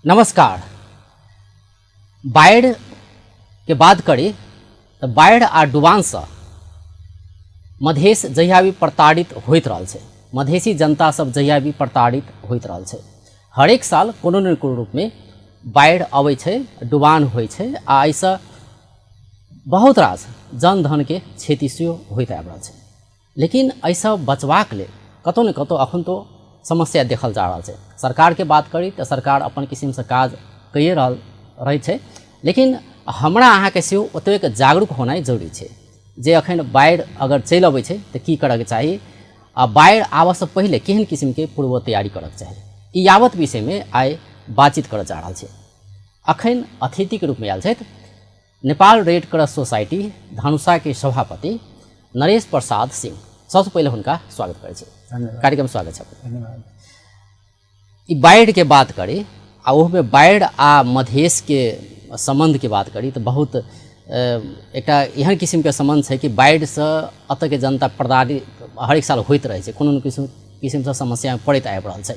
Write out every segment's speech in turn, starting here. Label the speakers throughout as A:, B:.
A: नमस्कार। बाढ़ि के बात करी तऽ बाढ़ि आ डुबानसँ मधेश जहिया भी प्रताड़ित होइत रहल छै, मधेसी जनता सब जहिया भी प्रताड़ित होइत रहल छै, हरेक साल कोनो ने कोनो रूपमे बाढ़ि अबै छै, डुबान होइ छै आ एहिसँ बहुत रास जनधनके क्षति सेहो होइत आबि रहल छै। लेकिन एहिसँ बचबाक लेल कतहु ने कतहु एखन तो समस्या देखल जा रहल छै। सरकारके बात करी तऽ सरकार अपन किसिमसँ काज कैए रहल रहै छै, लेकिन हमरा अहाँके सेहो ओतबेक जागरूक होनाइ जरूरी छै जे एखन बाढ़ि अगर चलि अबै छै तऽ की करऽके चाही आ बाढ़ि आबऽसँ पहिले केहन किसिमके पूर्व तैयारी करऽके चाही। ई यावत विषयमे आइ बातचीत करऽ जा रहल छी। एखन अतिथिके रूपमे आयल छथि नेपाल रेड क्रॉस सोसाइटी धनुषाके सभापति नरेश प्रसाद सिंह। सबसँ पहिले हुनका स्वागत करै छी। कार्यक्रम स्वागत छै।
B: धन्यवाद।
A: ई बाढ़िके बात करी आ ओहूमे बाढ़ि आ मधेशके सम्बन्धके बात करी तऽ बहुत एकटा एहन किसिमके सम्बन्ध छै कि बाढ़िसँ एतऽके जनता प्रताड़ित हरेक साल होइत रहै छै, कोनो ने किसिमसँ समस्यामे पड़ैत आबि रहल छै।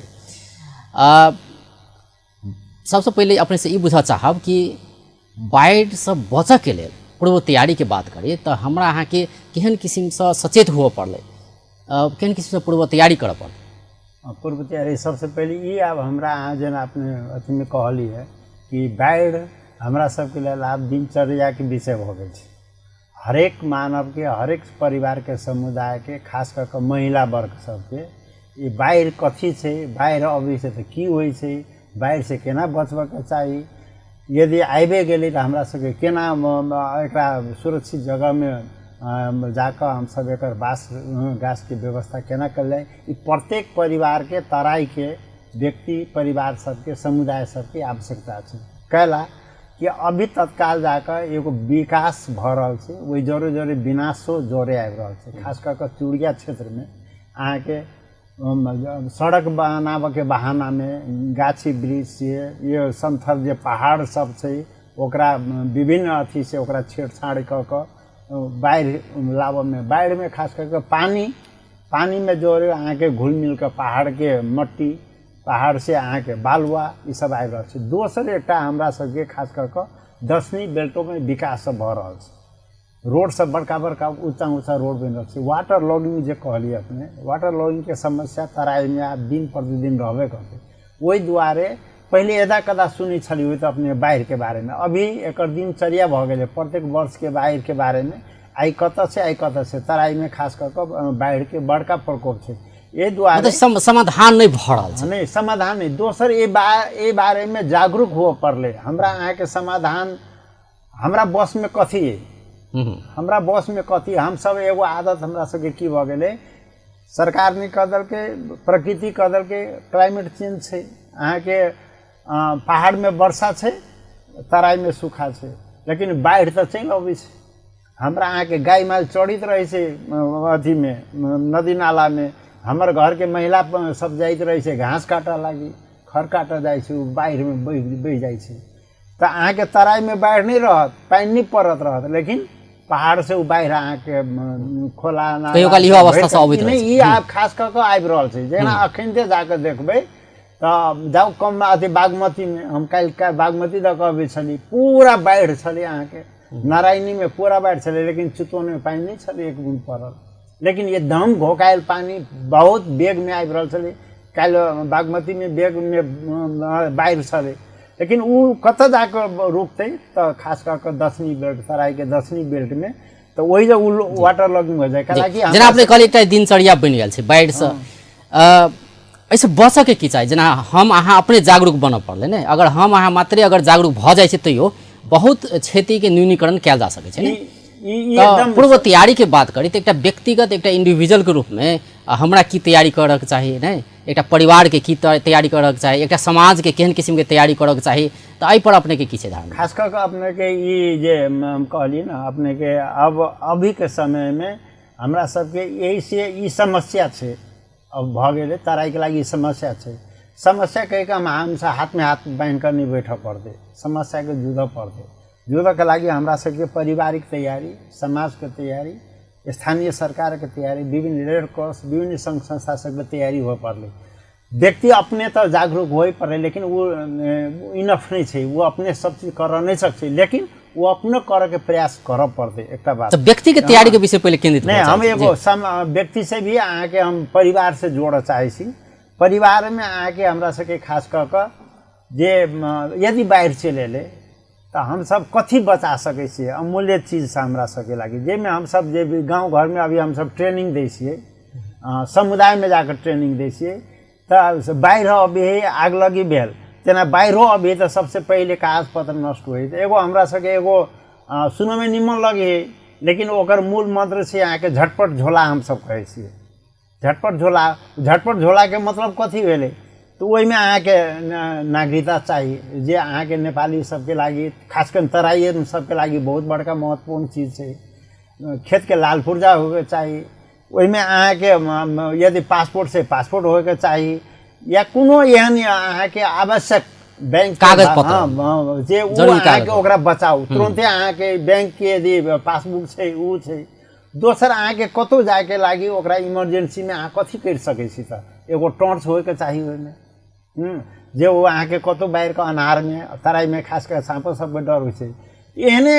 A: सबसँ पहिले अपनेसँ ई बुझऽ चाहब कि बाढ़िसँ बचऽके लेल पूर्व तैयारीके बात करी तऽ हमरा अहाँके केहन किसिमसँ सचेत हुअ पड़लै, केहन किसिमसँ पूर्व तैयारी करऽ पड़लै?
B: पूर्व तैयारी सबसँ पहिले ई आब हमरा अहाँ जेना अपने अथीमे कहलियै कि बाढ़ि हमरा सबके लेल आब दिनचर्याके विषय भऽ गेल छै। हरेक मानवके, हरेक परिवारके, समुदायके, खास कऽ कऽ महिला वर्ग सबके ई बाढ़ि कथी छै, बाढ़ि अबै छै तऽ की होइ छै, बाढ़िसँ केना बचबऽके चाही, यदि आबिए गेलै तऽ हमरा सबके केना एकरा सुरक्षित जगहमे जाकऽ हमसब एकर बास गाछके व्यवस्था केना कयल जाय, ई प्रत्येक परिवारके, तराईके व्यक्ति परिवार सबके, समुदाय सबके आवश्यकता छै। कैला कि अभी तत्काल जाकऽ एगो विकास भऽ रहल छै, ओहि जरे जरे विनाशो जरे आबि रहल छै। खास कऽ कऽ चूड़िया क्षेत्रमे अहाँके सड़क बनाबऽके बहानामे गाछी वृक्ष ये समथर जे पहाड़ सब छै ओकरा विभिन्न अथीसँ ओकरा छेड़छाड़ कऽ कऽ बाढ़ि लाबऽमे, बाढ़िमे खास कऽ कऽ पानिमे जरे अहाँके घुलि मिल कऽ पहाड़के मट्टी, पहाड़सँ अहाँके बालुआ ई सब आबि रहल छै। दोसर एकटा हमरा सबके खास कऽ कऽ दक्षिणी बेल्टोमे विकास सब भऽ रहल छै, रोड सब बड़का बड़का ऊँचा ऊँचा रोड बनि रहल छै। वाटर लॉगिंग जे कहलियै अपने, वाटर लॉगिंगके समस्या तराईमे आब दिन प्रतिदिन रहबे करतै। ओहि दुआरे पहिले यदा कदा सुनै छलियै तऽ अपने बाढ़िके बारेमे, अभी एकर दिनचर्या भऽ गेलै प्रत्येक वर्षके बाढ़िके बारेमे। आइ कतऽ छै, आइ कतऽ छै, तराईमे खास कऽ कऽ बाढ़िके बड़का प्रकोप छै। एहि दुआरे
A: मतलब समाधान नहि भऽ रहल छै।
B: नहि, समाधान नहि। दोसर एहि बारेमे जागरूक हुअ पड़लै हमरा अहाँके। समाधान हमरा बसमे कथी अइ, हमरा बसमे कथी? हमसब एगो आदत हमरा सबके की भऽ गेलै, सरकार नहि कऽ देलकै, प्रकृति कऽ देलकै, क्लाइमेट चेंज छै, अहाँके पहाड़मे वर्षा छै, तराईमे सूखा छै, लेकिन बाढ़ि तऽ चलि अबै छै। हमरा अहाँके गाय माल चढ़ैत रहै छै अथीमे, नदी नालामे। हमर घरके महिला सब जाइत रहै छै घास काटऽ लागि, खर काटऽ जाइ छै, ओ बाढ़िमे बहि जाइ छै। तऽ अहाँके तराईमे बाढ़ि नहि रहत, पानि नहि पड़त रहत, लेकिन पहाड़सँ ओ बाढ़ि अहाँके खोला नाला
A: कहियो काल इहो अवस्था सब अबैत
B: नहि, ई आब खास कऽ कऽ आबि रहल छै। जेना अखन जाकऽ देखबै तऽ जाउ कम अथी बागमतीमे, हम काल्हि बागमती दऽ कऽ अबै छली, पूरा बाढ़ि छलै अहाँके। नारायणीमे पूरा बाढ़ि छलै, लेकिन चितवनमे पानि नहि छलै, एक बूंद पड़ल। लेकिन एकदम घोकायल पानि बहुत वेगमे आबि रहल छलै। काल्हि बागमतीमे वेगमे बाढ़ि छलै, लेकिन ओ कतऽ जाकऽ रुकतै? तऽ खास कऽ कऽ दक्षिणी बेल्ट, तराईके दक्षिणी बेल्टमे, तऽ ओहि जे ओ वाटर लॉगिंग हो जाए।
A: कैलाकि जेना अपने कहलियै एकटा दिनचर्या बनि गेल छै बाढ़िसँ, एहिसँ बचऽके की चाही? जेना हम अहाँ अपने जागरूक बनऽ पड़लै ने, अगर हम अहाँ मात्रे अगर जागरूक भऽ जाइ छै तैयो बहुत क्षतिके न्यूनीकरण कयल जा सकै छै ने। तऽ पूर्व तैयारीके बात करी तऽ एकटा व्यक्तिगत, एकटा इंडिविजुअलके रूपमे हमरा की तैयारी करऽके चाही, नहि एकटा परिवारके की तैयारी करऽके चाही, एकटा समाजके केहन किसिमके तैयारी करऽके चाही, तऽ एहिपर अपनेके की छै धारणा?
B: खास कऽ कऽ अपनेके ई जे हम कहलियै ने अपनेके, अब अभीके समयमे हमरा सबके एहिसँ ई समस्या छै, अब भऽ गेलै तराईके लागि ई समस्या छै। समस्या कहिके हमसब हाथमे हाथ बान्हि कऽ नहि बैठऽ पड़तै, समस्याके जुझऽ पड़तै। जुझऽके लागि हमरा सबके पारिवारिक तैयारी, समाजके तैयारी, स्थानीय सरकारके तैयारी, विभिन्न रेड क्रॉस, विभिन्न सङ्घ संस्था सबके तैयारी हुअ पड़लै। व्यक्ति अपने तऽ जागरूक होय पड़ै, लेकिन ओ इनफ नहि छै, ओ अपने सब चीज करऽ नहि सकै, लेकिन ओ अपनो करऽके प्रयास करऽ पड़तै। एकटा बात
A: तऽ व्यक्ति के तैयारी के विषय पहिले केंद्रित
B: नहि, हम एगो व्यक्ति से भी अहाँके हम परिवार से जोड़ऽ चाहै छी। परिवारमे अहाँके हमरा सबके खास कऽ कऽ जे यदि बाढ़ि चलि एलै तऽ हमसब कथी बचा सकै छियै अमूल्य चीजसँ हमरा सबके लागि, जाहिमे हमसब जे भी गाँव घरमे अभी हमसब ट्रेनिंग दै छियै, समुदायमे जाकऽ ट्रेनिंग दै छियै। तऽ बाढ़ि अबै हइ, आगलगी भेल, तेना बाढ़िओ अबै हइ तऽ सबसँ पहिले कागज पत्र नष्ट होइ। एगो हमरा सबके एगो सुनऽमे निमन लगै हइ, लेकिन ओकर मूल मन्त्र छै अहाँके झटपट झोला। हमसब कहै छियै झटपट झोला। झटपट झोलाके मतलब कथी भेलै? तऽ ओहिमे अहाँके नागरिकता चाही, जे अहाँके नेपाली सबके लागि, खास कऽ तराइए सबके लागि बहुत बड़का महत्वपूर्ण चीज छै। खेतके लाल पुर्जा होइके चाही ओहिमे अहाँके, यदि पासपोर्ट छै पासपोर्ट होइके चाही, या कोनो एहन अहाँके आवश्यक बैंक
A: कागज पत्र,
B: हाँ, जे ओ अहाँके ओकरा बचाउ तुरन्ते। अहाँके बैंकके यदि पासबुक छै ओ छै। दोसर अहाँके कतहु जाइके लागि ओकरा इमरजेंसीमे अहाँ कथी करि सकै छी? तऽ एगो टॉर्च होइके चाही ओहिमे, जे ओ अहाँके कतहु बाढ़िके अन्हारमे, तराइमे खास कऽ साँपो सबके डर होइ छै, एहने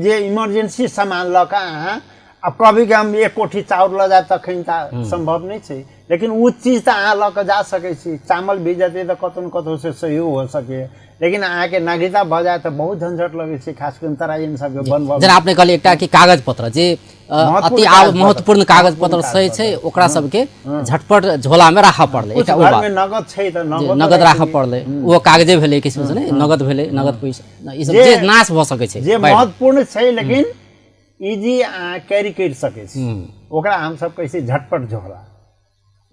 B: जे इमरजेंसी सामान लऽ कऽ अहाँ आब कहबै कि हम एक कोठी चाउर लऽ जायब तखन तऽ सम्भव नहि छै, लेकिन ओ चीज तऽ अहाँ लऽ कऽ जा सकै छी। चावल भी जेतै तऽ कतहु ने कतहु से सहयोग हो सकैए, लेकिन अहाँके नागरिकता भऽ जाय तऽ बहुत झंझट लगै छै, खास कऽ तराइन सबके बनबऽ।
A: जेना अपने कहलियै एकटा कि कागज पत्र जे अति महत्वपूर्ण कागज पत्र सही छै, ओकरा सबके झटपट झोलामे राखऽ पड़लै। एकटा ओ बात
B: नगद छै तऽ
A: नगद राखऽ पड़लै, ओ कागजे भेलै किसिम से, नहि नगद भेलै, नगद पैसा ई सब जे नाश भऽ सकै छै
B: जे महत्वपूर्ण छै, लेकिन इजी अहाँ कैरी करि सकै छी, ओकरा हमसब कहै छी झटपट झोला।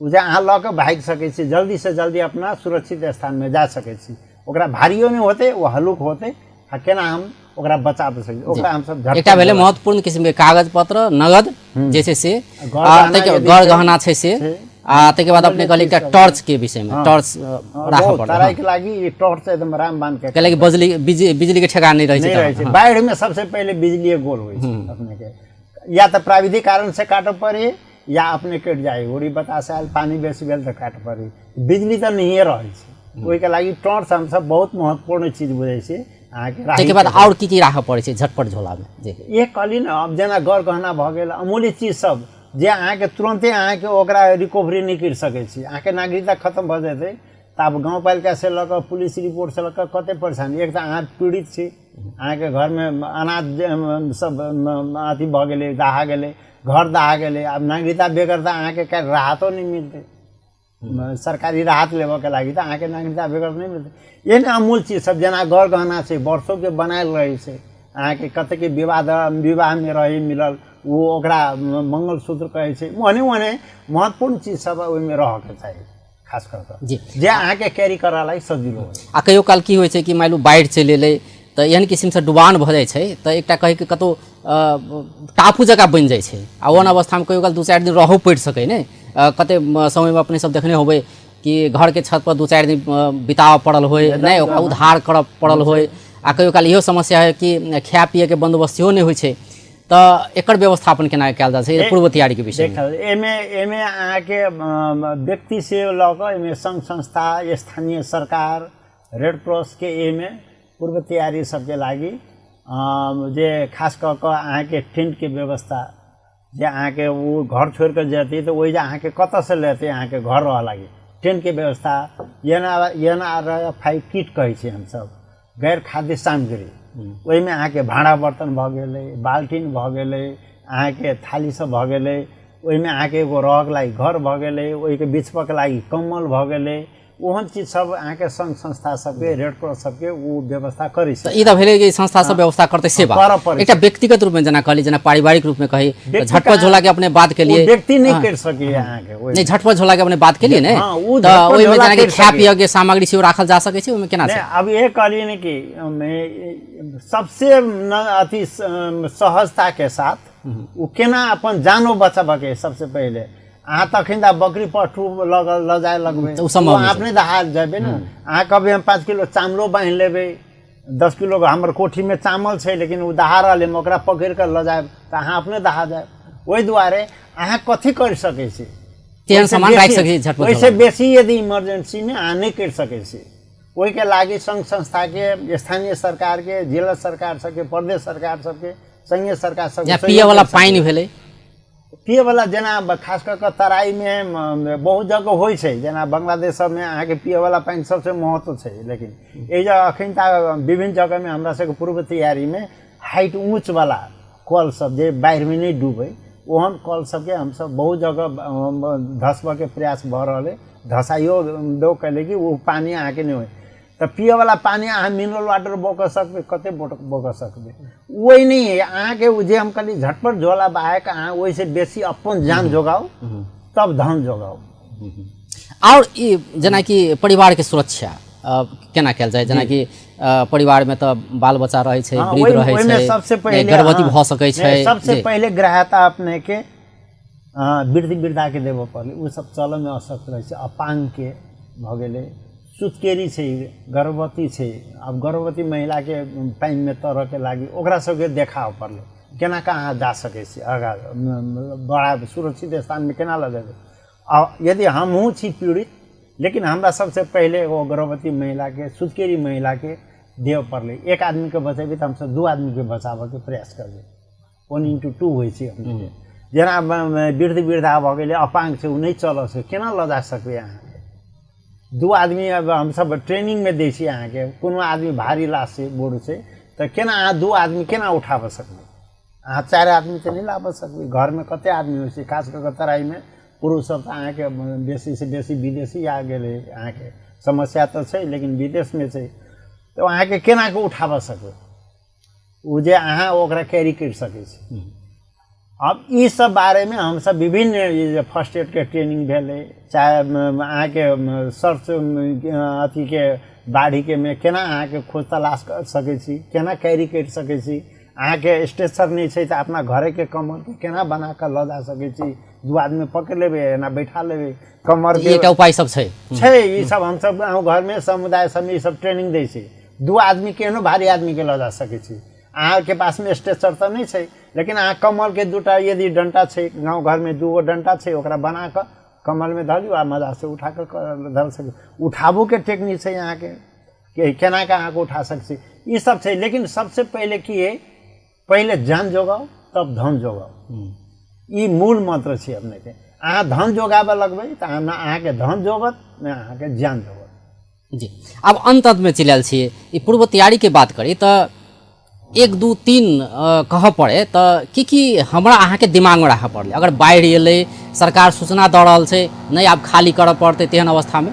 B: ओ जे अहाँ लऽ कऽ भागि सकै छी, जल्दीसँ जल्दी अपना सुरक्षित स्थानमे जा सकै छी, ओकरा भारियो नहि होतै, ओ हल्लुक होतै, आ केना हम ओकरा बचा सकै छी, ओकरा हमसब
A: एकटा भेलै महत्वपूर्ण किसिमके कागज पत्र, नगद जे छै से, ताहिके गर गहना छै से, आ ताहिके बाद अपने कहलियै एकटा टॉर्चके विषयमे, टॉर्च राखऽ पड़लै।
B: तराईके लागि ई टॉर्च एकदम रामबाण के,
A: कैलाकि बिजली के ठेकान नहि रहै
B: छै। बाढ़िमे सबसँ पहिले बिजलिए गोल होइ छै अपनेके, या तऽ प्राविधिक कारणसँ काटऽ पड़ै या अपने कटि जाइ, उड़ी बतास आयल, पानि बेसी भेल तऽ काटऽ पड़ै, बिजली तऽ नहिए रहै छै। ओहिके लागि टॉर्च हमसब बहुत महत्वपूर्ण चीज बुझै छी अहाँके।
A: ताहिके बाद आओर की की राखऽ पड़ै छै झटपट झोलामे?
B: जे एक कहली ने, आब जेना गर गहना भऽ गेल, अमूल्य चीज सब जे अहाँके तुरन्ते अहाँके ओकरा रिकवरी नहि करि सकै छी। अहाँके नागरिकता खतम भऽ जेतै तऽ आब गाँवपालिकासँ लऽ कऽ पुलिस रिपोर्टसँ लऽ कऽ कते परेशानी। एक तऽ अहाँ पीड़ित छी, अहाँके घरमे अनाज सब अथी भऽ गेलै, दहा गेलै, घर दहा गेलै, आब नागरिकता बेगर तऽ अहाँके काल्हि राहतो नहि मिलतै। सरकारी राहत लेबऽके लागि तऽ अहाँके नागरिकता बेगर नहि मिलतै। एहन अमूल्य चीज सब जेना गर गहना छै, वर्षोके बनायल रहै छै अहाँके, कतेकके विवाहमे रहै मिलल, ओ ओकरा मंगलसूत्र कहै छै। ओहने ओहने महत्वपूर्ण चीज सब ओहिमे रहऽके चाही, खास कऽ कऽ
A: जी
B: जे अहाँके कैरी करऽ लागि सजिलो होइ।
A: आ कहियो काल की होइ छै कि मानि लू बाढ़ि चलि एलै तऽ एहन किसिमसँ डुबान भऽ जाइ छै तऽ एकटा कहैके कतहु टापू जकाँ बनि जाइ छै, आ ओहन अवस्थामे कहियो काल 2-4 दिन रहू पड़ि सकै ने। कते समयमे अपने सब देखने होबै कि घरके छत पर 2-4 दिन बिताबऽ पड़ल होइ, नहि ओकरा उद्धार करऽ पड़ल होइ। आ कहियो काल इहो समस्या होइ कि खाय पियैके बन्दोबस्त सेहो नहि होइ छै, तऽ एकर व्यवस्थापन केना कयल जाइ छै पूर्व तैयारीके विषयमे?
B: देखल एहिमे एहिमे अहाँके व्यक्ति से लऽ कऽ एहिमे संघ संस्था, स्थानीय सरकार, रेड क्रॉसके एहिमे पूर्व तैयारी सबके लागि जे खास कऽ कऽ अहाँके टेंटके व्यवस्था, जे अहाँके ओ घर छोड़ि कऽ जेतै तऽ ओहि जे अहाँके कतऽसँ लेतै अहाँके घर रहऽ लागि टेंटके व्यवस्था। N R F I kit कहै छियै हमसब, गैर खाद्य सामग्री, ओहिमे अहाँके भाँड़ा बर्तन भऽ गेलै, बाल्टिन भऽ गेलै, अहाँके थाली सब भऽ गेलै, ओहिमे अहाँके एगो रहऽके लागि घर भऽ गेलै, ओहिके बिछबऽके लागि कम्बल भऽ गेलै। ओहन चीज सब अहाँके संघ संस्था सबके, रेड क्रॉस सबके ओ व्यवस्था करै छै।
A: ई तऽ भेलै कि संस्था सब व्यवस्था करतै से बात।
B: करऽ पड़ै।
A: एकटा व्यक्तिगत रूपमे जेना कहली, जेना पारिवारिक रूपमे कही,
B: व्यक्ति
A: झटपट झोलाके अपने बात केलियै,
B: व्यक्ति नहि करि सकैए अहाँके ओहि।
A: नहि, झटपट झोलाके अपने बात केलियै ने,
B: हाँ, ओ
A: तऽ
B: झटपट
A: ओहिमे
B: झोला
A: जेनाकि
B: करि
A: खाय
B: सकैए।
A: पियके सामग्री सेहो राखल जा सकै छै ओहिमे, केना
B: नहि
A: छै?
B: अब ये कहलियै ने कि सबसे न अथी सहजताके साथ ओ केना अपन जानो बचाबऽके। सबसे पहिले अहाँ तखन तऽ बकरी पठू लऽ लऽ जाय लगबै,
A: तऽ ओ सम्भव
B: अहाँ अपने दहा जेबै ने। अहाँ कहबै हम 5 किलो चावलो बान्हि लेबै, 10 किलो हमर कोठीमे चावल छै, लेकिन ओ दहा रहल हम ओकरा पकड़ि कऽ लऽ जायब तऽ अहाँ अपने दहा जायब। ओहि दुआरे अहाँ कथी करि सकै छी?
A: तेहन
B: ओहिसँ
A: सामान राखि
B: बेसी-
A: सकै छी झटपट
B: ओहिसँ
A: झोलामे।
B: बेसी यदि इमरजेंसीमे अहाँ नहि करि सकै छी, ओहिके लागि सङ्घ संस्थाके, स्थानीय सरकारके, जिला सरकार सबके, प्रदेश सरकार सबके, संघीय सरकार सबके
A: जेना
B: सहयोग
A: पियवला
B: करि सकै।
A: पानि भेलै,
B: पियवला जेना खास कऽ कऽ तराईमे बहुत जगह होइ छै, जेना बांग्लादेश सबमे अहाँके पियवला पानि सबसँ महत्व छै। लेकिन एहि जगह अखन तक विभिन्न जगहमे हमरा सबके पूर्व तैयारीमे हाइट ऊँचवला कल सब जे बाढ़िमे नहि डूबै, ओहन कल सबके हमसब बहुत जगह धसबऽके प्रयास भऽ रहल अइ। धसाइयो दो कैले कि ओ पानि अहाँके नहि होइ। तऽ पियऽवला पानि अहाँ मिनरल वाटर बोकऽ सकबै, कते बोकऽ सकबै, ओहि नहि है अहाँके। ओ जे हम कहली झटपट झोला बहाके अहाँ ओहिसँ बेसी अपन जान जोगाउ तब धन जोगाउ।
A: आओर ई जेनाकि परिवारके सुरक्षा केना कयल जाय? जेनाकि परिवारमे तऽ बाल बच्चा रहै छै, वृद्ध रहै
B: ओहिमे
A: छै,
B: सबसे पहिले
A: गर्भवती भऽ सकै छै।
B: सबसे पहिले ग्राह्यता अपने के वृद्ध वृद्धाके देबऽ पड़लै, ओ सब चलऽमे अशक्त रहै छै। अपाङ्गके भऽ गेलै, सुतकेरी छै, गर्भवती छै। आब गर्भवती महिलाके पानिमे तरऽके लागि ओकरा सबके देखाबऽ पड़लै केना कऽ अहाँ जा सकै छी आगाँ, बड़ा सुरक्षित स्थानमे केना लऽ जेबै। आ यदि हमहूँ छी पीड़ित, लेकिन हमरा सबसँ पहिले एगो गर्भवती महिलाके, सुतकेरी महिलाके देबऽ पड़लै। एक आदमीके बचेबै तऽ हमसब दू आदमीके बचाबऽके प्रयास करबै, 1 इंटू 2 होइ छै अपनेके। जेना वृद्ध वृद्धा भऽ गेलै, अपाङ्ग छै, ओ नहि चलऽ सकै, केना लऽ जा सकबै अहाँके दू आदमी? अब हमसब ट्रेनिंगमे दै छी अहाँके, कोनो आदमी भारी लाश छै, बूढ़ छै, तऽ केना अहाँ दू आदमी केना उठाबऽ सकबै? अहाँ चारि आदमी तऽ नहि लाबऽ सकबै। घरमे कते आदमी होइ छै? खास कऽ कऽ तराईमे पुरुष सब तऽ अहाँके बेसीसँ बेसी विदेशी आ गेलै। अहाँके समस्या तऽ छै, लेकिन विदेशमे छै, तऽ अहाँके केना कऽ उठाबऽ सकबै ओ जे अहाँ ओकरा कैरी करि सकै छी? आब ई सब बारेमे हमसब विभिन्न ई जे फर्स्ट एडके ट्रेनिंग भेलै, चाहे अहाँके सर्च अथीके बाढ़िके मे केना अहाँके खोज तलाश कर सकै छी, केना कैरी करि सकै छी, अहाँके स्ट्रेचर नहि छै तऽ अपना घरेके कमरके केना बना कऽ लऽ जा सकै छी, दू आदमी पकड़ि लेबै, एना बैठा लेबै कमर।
A: ई एकटा उपाय सब छै।
B: छै। ई सब हमसब गाँव घरमे समुदाय सबमे ई सब ट्रेनिंग दै छै। दू आदमी केहनो भारी आदमीके लऽ जा सकै छी। अहाँके पासमे स्ट्रेचर तऽ नहि छै, लेकिन अहाँ कमलके दूटा यदि डन्टा छै, गाँव घरमे दूगो डन्टा छै, ओकरा बना कऽ कमलमे धऽ लियौ आ मजासँ उठा कऽ धऽ सकै। उठाबोके टेक्निक छै अहाँके कि केना कऽ अहाँके उठा सकै छी, ई सब छै। लेकिन सबसे पहिले की है, पहिले जान जोगाउ तब धन जोगाउ, ई मूल मंत्र छै अपनेके। अहाँ धन जोगाबऽ लगबै तऽ अहाँ ने अहाँके धन जोगत, ने अहाँके जान जोगत।
A: जी, आब अंत अंतमे चलि आयल छियै। ई पूर्व तैयारीके बात करी तऽ 1 2 3 कहऽ पड़े तऽ की की हमरा अहाँके दिमागमे राखऽ पड़लै अगर बाढ़ि एलै, सरकार सूचना दऽ रहल छै नहि आब खाली करऽ पड़तै, तेहन अवस्थामे?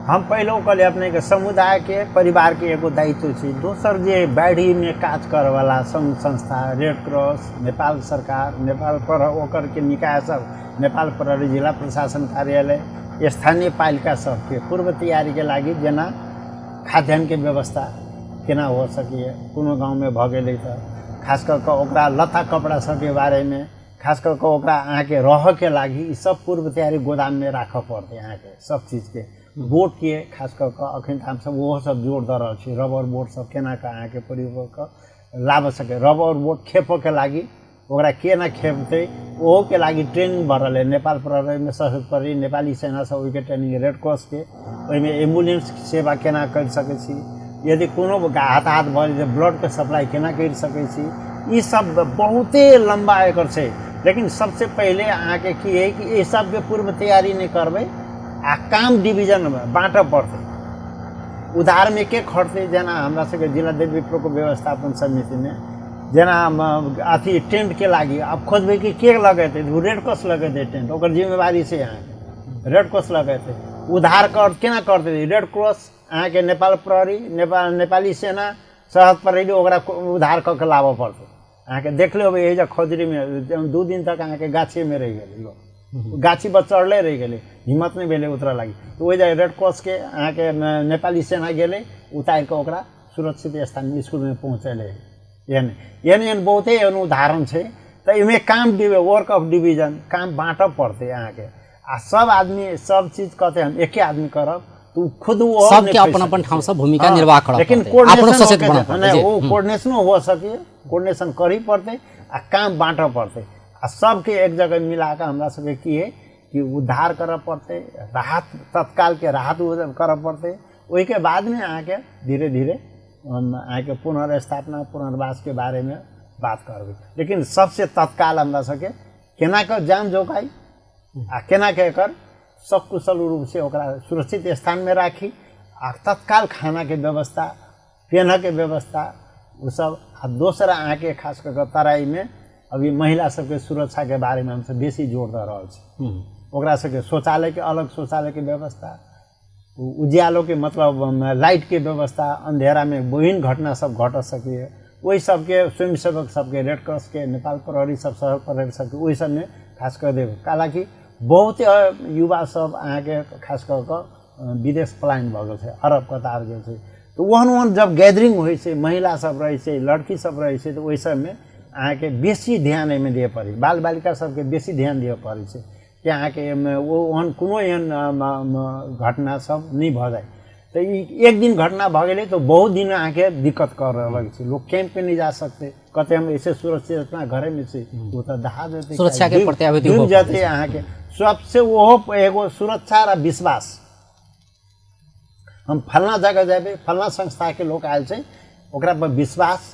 B: हम पहिलो कहलियै अपनेके, समुदायके परिवारके एगो दायित्व छै। दोसर जे बाढ़िमे काज करऽवला सङ्घ संस्था, रेड क्रॉस, नेपाल सरकार, नेपाल पर ओकरके निकाय सब, नेपाल प्रहरी, जिला प्रशासन कार्यालय, स्थानीय पालिका सबके पूर्व तैयारीके लागि जेना खाद्यान्नके व्यवस्था केना हो सकैए, कोनो गाँवमे भऽ गेलै तऽ खास कऽ कऽ ओकरा लत्ता कपड़ा सबके बारेमे, खास कऽ कऽ ओकरा अहाँके रहऽके लागि, ई सब पूर्व तैयारी गोदाममे राखऽ पड़तै अहाँके सब चीजके। बोटके खास कऽ कऽ अखन तऽ हमसब ओहो सब जोर दऽ रहल छी। रबर बोट सब केना कऽ अहाँके प्रयोग कऽ कऽ लाबऽ सकै, रबर बोट खेपऽके लागि ओकरा केना खेपतै, ओहोके लागि ट्रेनिंग भऽ रहलै। नेपाल प्रहरीमे सशस्त्र प्रहरी, नेपाली सेना सब ओहिके ट्रेनिंग, रेड क्रॉसके ओहिमे एम्बुलेंस सेवा केना करि सकै छी, यदि कोनो हताहत भऽ जेतै ब्लडके सप्लाई केना करि सकै छी, ई सब बहुते लम्बा एकर छै। लेकिन सबसे पहिले अहाँके की है कि एहि सबके पूर्व तैयारी नहि करबै आ काम डिवीजनमे बाँटऽ पड़तै, उधारमे के खटतै। जेना हमरा सबके जिला दैवी प्रकोप व्यवस्थापन समितिमे जेना अथी टेंटके लागि आब खोजबै कि के लगेतै, ओ रेड क्रॉस लगेतै टेंट, ओकर जिम्मेवारी छै अहाँके, रेड क्रॉस लगेतै। उधार कर केना करतै? रेड क्रॉस, अहाँके नेपाल प्रहरी, नेपाली सेना, सरहद प्रहरी, ओकरा उधार कऽ के लाबऽ पड़तै अहाँके। देख लेबै एहि जे खजुरीमे 2 दिन तक अहाँके गाछीमे रहि गेलै लोक, गाछी पर चढ़ले रहि गेलै, हिम्मत नहि भेलै उतरऽ लागि। तऽ ओहि जे रेड क्रॉसके अहाँके नेपाली सेना गेलै, उतारि कऽ ओकरा सुरक्षित स्थानमे स्कुलमे पहुँचेलै। एहन एहन एहन बहुते एहन उदाहरण छै। तऽ एहिमे काम वर्क ऑफ डिवीजन, काम बाँटऽ पड़तै अहाँके। आ सब आदमी सब चीज कहतै हम एके आदमी करब तऽ ओ खुद ओ
A: सबके अपन अपन ठामसँ भूमिका निर्वाह करऽ
B: लेकिन
A: पड़तै, अपनो सचेत बनऽ पड़तै।
B: ओ कोऑर्डिनेशनो हो सके, कोऑर्डिनेशन करही पड़तै आ काम बाँटऽ पड़तै आ सबके एक जगह मिला कऽ हमरा सबके की है कि उद्धार करऽ पड़तै, राहत तत्कालके राहत करऽ पड़तै। ओहिके बादमे अहाँके धीरे धीरे अहाँके पुनर्स्थापना पुनर्वासके बारेमे बात करबै। लेकिन सबसे तत्काल हमरा सबके केना कऽ जान जोगाइ आ केना कऽ एकर सकुशल रूपसँ ओकरा सुरक्षित स्थानमे राखी आ तत्काल खानाके व्यवस्था, पेन्हके व्यवस्था ओसब। आ दोसर अहाँके खास कऽ कऽ तराईमे अभी महिला सबके सुरक्षाके बारेमे हमसब बेसी जोर दऽ रहल छी। ओकरा सबके शौचालयके अलग शौचालयके व्यवस्था, उज्यालोके मतलब लाइटके व्यवस्था, अन्धेरामे विभिन्न घटना सब घट सकैए ओहि सबके स्वयंसेवक सबके, रेड क्रॉसके, नेपाल प्रहरी सब, शहर प्रहरी सबके ओहि सबमे खास कऽ देब। हालाँकि बहुत युवा सब अहाँके खास कऽ कऽ विदेश पलायन भऽ गेल छै, अरब कतार गेल छै, तऽ ओहन ओहन जब गैदरिंग होइ छै, महिला सब रहै छै, लड़की सब रहै छै, तऽ ओहि सबमे अहाँके बेसी ध्यान एहिमे दिअ पड़ै छै, बाल बालिका सबके बेसी ध्यान दिअ पड़ै छै कि अहाँके एहिमे ओ ओहन कोनो एहन घटना सब नहि भऽ जाय। तऽ ई एक दिन घटना भऽ गेलै तऽ बहुत दिन अहाँके दिक्कत करऽ लगै छै, लोक कैम्पमे नहि जा सकतै, कहतै हम ऐसे सुरक्षित अपना घरेमे छी, ओ तऽ दहा जेतै,
A: सुरक्षाके प्रत्याभूति
B: डूबि जेतै। अहाँके सबसे ओहो एगो सुरक्षा आ विश्वास, हम फल्लाँ जगह जेबै, फल्लाँ संस्थाके लोक आयल छै, ओकरा पर विश्वास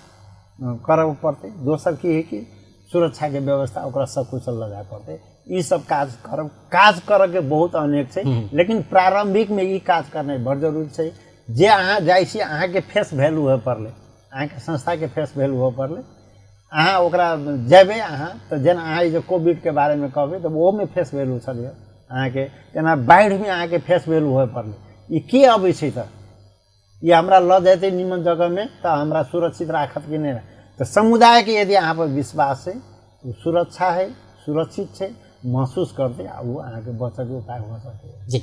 B: करऽ पड़तै। दोसर की है कि सुरक्षाके व्यवस्था ओकरा सकुशल लऽ जाय पड़तै। ई सब काज करब, काज करऽके बहुत अनेक छै, लेकिन प्रारम्भिकमे ई काज करनाइ बड़ जरूरी छै। जे अहाँ जाइ छी अहाँके फेस वैल्यू होय पड़लै, अहाँके संस्थाके फेस वैल्यू होय पड़लै, अहाँ ओकरा जेबै अहाँ तऽ जेना अहाँ ई जे कोविडके बारेमे कहबै तऽ ओहोमे फेस वैल्यू छलै अहाँके, तेना बाढ़िमे अहाँके फेस वैल्यू होय पड़लै। ई के अबै छै तऽ ई हमरा लऽ जेतै निमन जगहमे तऽ हमरा सुरक्षित राखत कि नहि, तऽ समुदायके यदि अहाँ पर विश्वास छै तऽ सुरक्षा है, सुरक्षित छै महसूस करतै आ ओ अहाँके बचऽके उपाय हो सकैए।
A: जी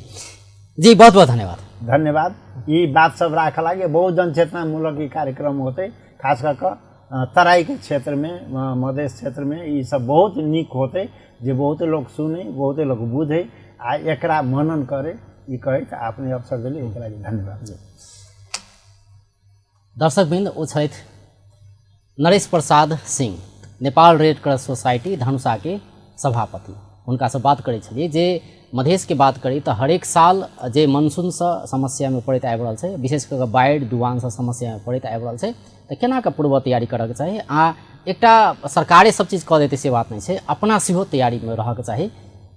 A: जी, बहुत बहुत धन्यवाद।
B: धन्यवाद। ई बात सब राखऽ लागि बहुत जनचेतनामूलक ई कार्यक्रम होतै, खास कऽ कऽ तराईके क्षेत्रमे, मधेश क्षेत्रमे ई सब बहुत नीक होतै जे बहुते लोक सुनै, बहुते लोक बुझै आ एकरा मनन करै। ई कहैत अपने अवसर देली एकरा लागि धन्यवाद।
A: दर्शकवृन्द, ओ छथि Naresh Prasad Singh, Nepal red cross society धनुषाके सभापति। हुनकासँ बात करै छलियै जे मधेशके बात करी तऽ हरेक साल जे मानसूनसँ समस्यामे पड़ैत आबि रहल छै, विशेष कऽ कऽ बाढ़ि डुबानसँ समस्यामे पड़ैत आबि रहल छै, तऽ केना कऽ पूर्व तैयारी करऽके चाही। आ एकटा सरकारे सब चीज कऽ देतै से बात नहि छै, अपना सेहो तैयारीमे रहऽके चाही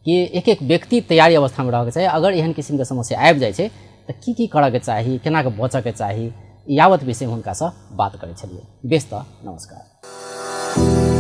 A: कि एक एक व्यक्ति तैयारी अवस्थामे रहऽके चाही। अगर एहन किसिमके समस्या आबि जाइ छै तऽ की की करऽके चाही, केना कऽ बचऽके चाही, यावत विषयमे हुनकासँ बात करै छलियै। बेस तऽ नमस्कार।